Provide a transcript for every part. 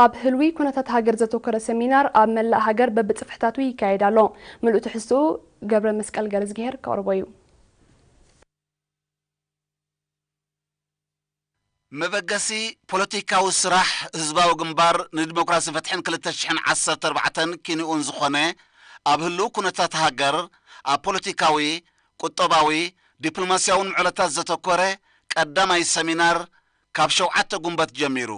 ኣብ ህልዊ ኩነታት ሃገር ዘተኮረ ሰሚናር ኣብ መላእ ሃገር በብጽፍሕታቱ ይካየድ ኣሎ። ምሉእ ትሕዝትኡ ገብረ መስቀል ገረዝግሄር ከቕርቦ እዩ። መበገሲ ፖለቲካዊ ስራሕ ህዝባዊ ግንባር ንዲሞክራሲ ፍትሕን ክልተ ሽሕን ዓሰርተ ኣርባዕተን ኪንኡን ዝኾነ፣ ኣብ ህልው ኩነታት ሃገር ኣብ ፖለቲካዊ፣ ቁጠባዊ፣ ዲፕሎማስያውን ምዕለታት ዘተኮረ ቀዳማይ ሰሚናር፣ ካብ ሸውዓተ ጉንበት ጀሚሩ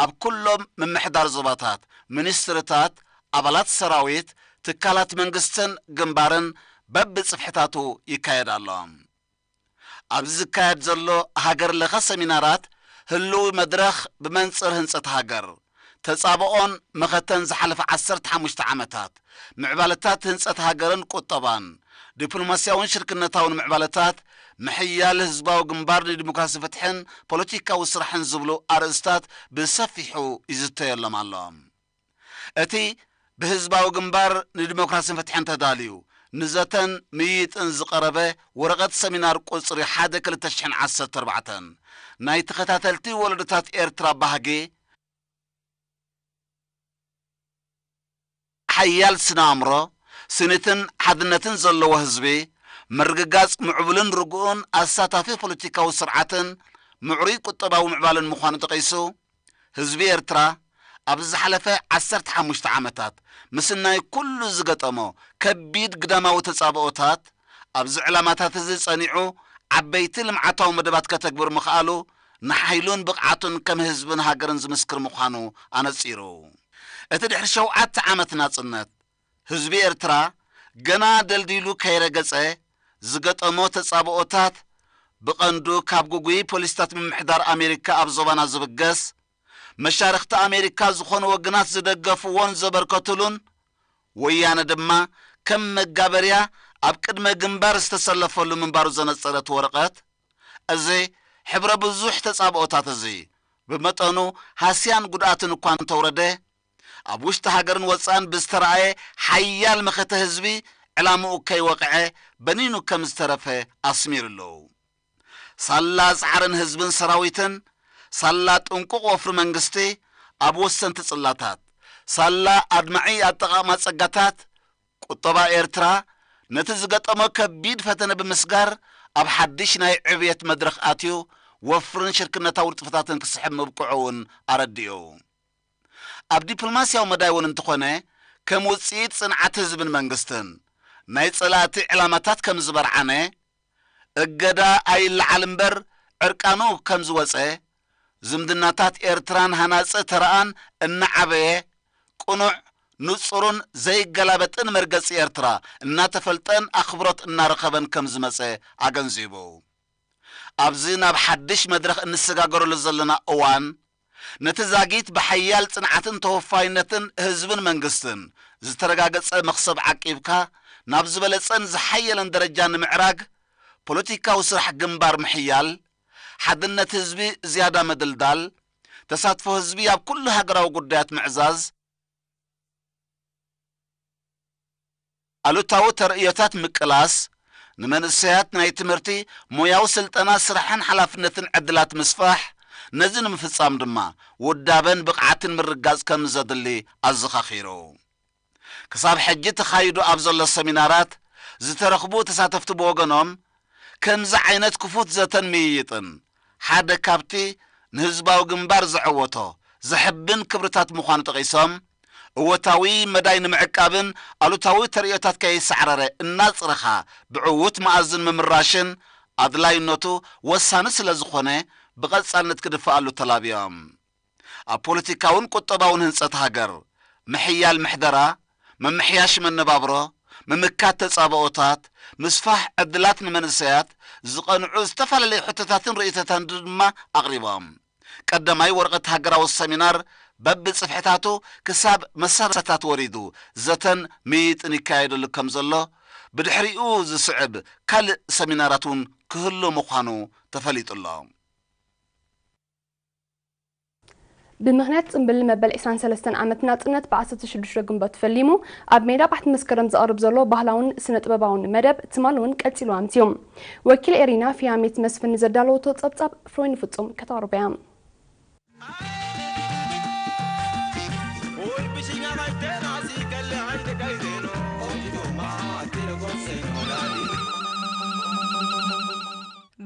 ኣብ ኩሎም ምምሕዳር ዞባታት፣ ሚኒስትርታት፣ ኣባላት ሰራዊት፣ ትካላት መንግስትን ግንባርን በብጽፍሕታቱ ይካየድ ኣሎ። ኣብዚ ዝካየድ ዘሎ ሃገር ለኸ ሰሚናራት ህልዊ መድረኽ ብመንጽር ህንጸት ሃገር፣ ተጻብኦን መኸተን ዝሓለፈ ዓሰርተ ሓሙሽተ ዓመታት፣ ምዕባለታት ህንጸት ሃገርን ቁጠባን፣ ዲፕሎማስያውን ሽርክነታውን ምዕባለታት፣ ምሕያል ህዝባዊ ግንባር ንዲሞክራሲ ፍትሕን ፖለቲካዊ ስራሕን ዝብሉ ኣርእስታት ብሰፊሑ ይዝተየሎም ኣሎ። እቲ ብህዝባዊ ግንባር ንዲሞክራሲን ፍትሕን ተዳልዩ ንዘተን ምይይጥን ዝቐረበ ወረቐት ሰሚናር ቁጽሪ ሓደ ክልተ ሽሕን ዓሰርተ ኣርባዕተን ናይ ተኸታተልቲ ወለዶታት ኤርትራ ባህጊ፣ ሓያል ስነ ኣእምሮ፣ ስኒትን ሓድነትን ዘለዎ ህዝቢ፣ ምርግጋጽ ምዕቡልን ርጉእን ኣሳታፊ ፖለቲካዊ ስርዓትን ምዕሩይ ቁጠባዊ ምዕባለን ምዃኑ ጠቒሱ፣ ህዝቢ ኤርትራ ኣብዚ ዝሓለፈ ዓሰርተ ሓሙሽተ ዓመታት ምስ ናይ ኩሉ ዝገጠሞ ከቢድ ግዳማዊ ተጻብኦታት፣ ኣብዚ ዕላማታት እዚ ጸኒዑ ዓበይቲ ልምዓታዊ መደባት ከተግብር ምኽኣሉ፣ ንሓይሉን ብቕዓቱን ከም ህዝብን ሃገርን ዝምስክር ምዃኑ ኣነጺሩ። እቲ ድሕሪ ሸውዓተ ዓመት ናጽነት፣ ህዝቢ ኤርትራ ገና ደልዲሉ ከይረገጸ ዝገጠሞ ተጻብኦታት፣ ብቐንዱ ካብ ግጉይ ፖሊሲታት ምምሕዳር ኣሜሪካ ኣብ ዞባና ዝብገስ፣ መሻርኽቲ ኣሜሪካ ዝኾኑ ወገናት ዝደገፍዎን ዘበርከቱሉን፣ ወያነ ድማ ከም መጋበርያ ኣብ ቅድመ ግንባር ዝተሰለፈሉ ምንባሩ ዘነጸረት ወረቐት፣ እዚ ሕብረ ብዙሕ ተጻብኦታት እዚ ብመጠኑ ሃስያን ጉድኣትን እኳ እንተውረደ፣ ኣብ ውሽጢ ሃገርን ወጻእን ብዝተረኣየ ሓያል መኸተ ህዝቢ ዕላምኡ ከይወቕዐ በኒኑ ከም ዝተረፈ ኣስሚሩ ኣሎ። ሳላ ጻዕርን ህዝብን ሰራዊትን፣ ሳላ ጥንቁቕ ወፍሪ መንግስቲ ኣብ ወሰንቲ ጽላታት፣ ሳላ ኣድማዒ ኣጠቓቕማ ጸጋታት፣ ቁጠባ ኤርትራ ነቲ ዝገጠሞ ከቢድ ፈተነ ብምስጋር ኣብ ሓድሽ ናይ ዕብየት መድረኽ ኣትዩ ወፍርን ሽርክነታዊ ንጥፈታትን ክስሕብ ምብቅዑ እውን ኣረዲኡ። ኣብ ዲፕሎማስያዊ መዳይ እውን እንተኾነ፣ ከም ውጽኢት ጽንዓት ህዝብን መንግስትን ናይ ጸላእቲ ዕላማታት ከም ዝበርዓነ፣ እገዳ ኣይለዓል እምበር ዕርቃኑ ከም ዝወጸ፣ ዝምድናታት ኤርትራን ሃናጺ ተረኣን እናዓበየ፣ ቅኑዕ፣ ንጹርን ዘይገላበጥን መርገጺ ኤርትራ እናተፈልጠን ኣኽብሮት እናረኸበን ከም ዝመጸ ኣገንዚቡ። ኣብዚ ናብ ሓድሽ መድረኽ እንሰጋገረሉ ዘለና እዋን፣ ነቲ ዛጊት ብሓያል ጽንዓትን ተወፋይነትን ህዝብን መንግስትን ዝተረጋገጸ መኽሰብ ዓቂብካ፣ ናብ ዝበለጸን ዝሓየለን ደረጃ ንምዕራግ፣ ፖለቲካዊ ስራሕ ግንባር ምሕያል፣ ሓድነት ህዝቢ ዝያዳ ምድልዳል፣ ተሳትፎ ህዝቢ ኣብ ኩሉ ሃገራዊ ጉዳያት ምዕዛዝ፣ ኣሉታዊ ተርእዮታት ምቅላስ፣ ንመንእሰያት ናይ ትምህርቲ፣ ሞያዊ ስልጠና፣ ስራሕን ሓላፍነትን ዕድላት ምስፋሕ፣ ነዚ ንምፍጻም ድማ ውዳበን ብቕዓትን ምርጋጽ ከም ዘድሊ ኣዘኻኺሩ። ክሳብ ሕጂ ተኻይዱ ኣብ ዘሎ ሰሚናራት ዝተረኽቡ ተሳተፍቲ ብወገኖም፣ ከምዚ ዓይነት ክፉት ዘተን ምይይጥን ሓደ ካብቲ ንህዝባዊ ግንባር ዘዐወቶ ዘሕብን ክብርታት ምዃኑ ጠቒሶም፣ እወታዊ መዳይ ንምዕቃብን ኣሉታዊ ተርእዮታት ከይሰዕረረ እናጽረኻ ብዕዉት መኣዝን ምምራሽን ኣድላይነቱ ወሳኒ ስለ ዝኾነ ብቐጻልነት ክድፈኣሉ ተላብዮም። ኣብ ፖለቲካውን ቁጠባውን ህንጸት ሃገር፣ ምሕያል ምሕደራ፣ ምምሕያሽ መነባብሮ፣ ምምካት ተጻብኦታት፣ ምስፋሕ ዕድላት ንመንእሰያት ዝቐንዑ ዝተፈላለዩ ሕቶታትን ርእይቶታትን ድማ ኣቕሪቦም። ቀዳማይ ወረቐት ሃገራዊ ሰሚናር በብጽፍሕታቱ ክሳብ መሳርያታት ወሪዱ ዘተን ምይይጥን ይካየደሉ ከም ዘሎ፣ ብድሕሪኡ ዝስዕብ ካልእ ሰሚናራት እውን ክህሉ ምዃኑ ተፈሊጡ ኣሎ። ብምኽንያት ጽምብል መበል ዕስራን ሰለስተን ዓመት ናጽነት ብ ዓሰርተ ሽዱሽተ ግንቦት ፈሊሙ ኣብ ሜዳ ባሕቲ መስከረም ዝቐርብ ዘሎ ባህላውን ስነ ጥበባውን መደብ ትማል እውን ቀጺሉ ኣምስዩ። ወኪል ኤሪና ፊያሜት መስፍን ንዘዳለወቶ ጸብጻብ ፍሮይን ፍጹም ከተቕርቦ እያ።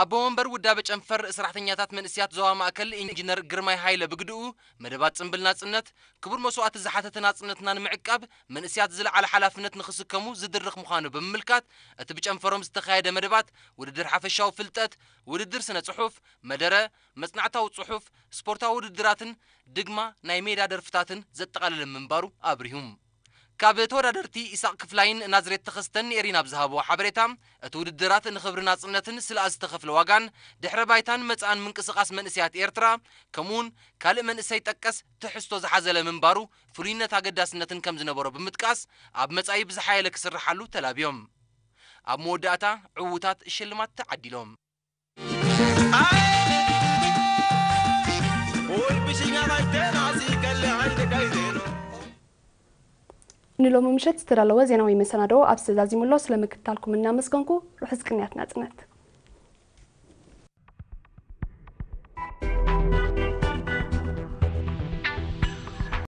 ኣቦ ወንበር ውዳበ ጨንፈር ሰራሕተኛታት መንእስያት ዞባ ማእከል ኢንጂነር ግርማይ ሃይለ ብግድኡ፣ መደባት ጽንብል ናጽነት ክቡር መስዋእቲ ዝሓተተ ናጽነትና ንምዕቃብ መንእስያት ዝለዓለ ሓላፍነት ንኽስከሙ ዝድርኽ ምዃኑ ብምምልካት፣ እቲ ብጨንፈሮም ዝተኻየደ መደባት ውድድር ሓፈሻዊ ፍልጠት፣ ውድድር ስነ ጽሑፍ፣ መደረ፣ መጽናዕታዊ ጽሑፍ፣ ስፖርታዊ ውድድራትን ድግማ ናይ ሜዳ ደርፍታትን ዘጠቓለለ ምንባሩ ኣብሪሁ። ካብ ተወዳደርቲ ኢሳቕ ክፍላይን ናዝሬት ተኸስተን ኤሪና ኣብ ዝሃብዎ ሓበሬታ፣ እቲ ውድድራት ንኽብሪ ናጽነትን ስለኣ ዝተኸፍለ ዋጋን ድሕረ ባይታን መጻእን ምንቅስቓስ መንእሰያት ኤርትራ፣ ከምኡውን ካልእ መንእሰይ ጠቀስ ትሕዝቶ ዝሓዘለ ምንባሩ ፍሉይነት ኣገዳስነትን ከም ዝነበሮ ብምጥቃስ፣ ኣብ መጻኢ ብዝሓየለ ክስርሓሉ ተላብዮም። ኣብ መወዳእታ ዕዉታት ሽልማት ተዓዲሎም። ንሎሚ ምሸት ዝተዳለወ ዜናዊ መሰናድኦ ኣብዚ ተዛዚሙ ኣሎ። ስለ ምክትታልኩም እናመስገንኩ ርሑስ ቅንያት ናጽነት።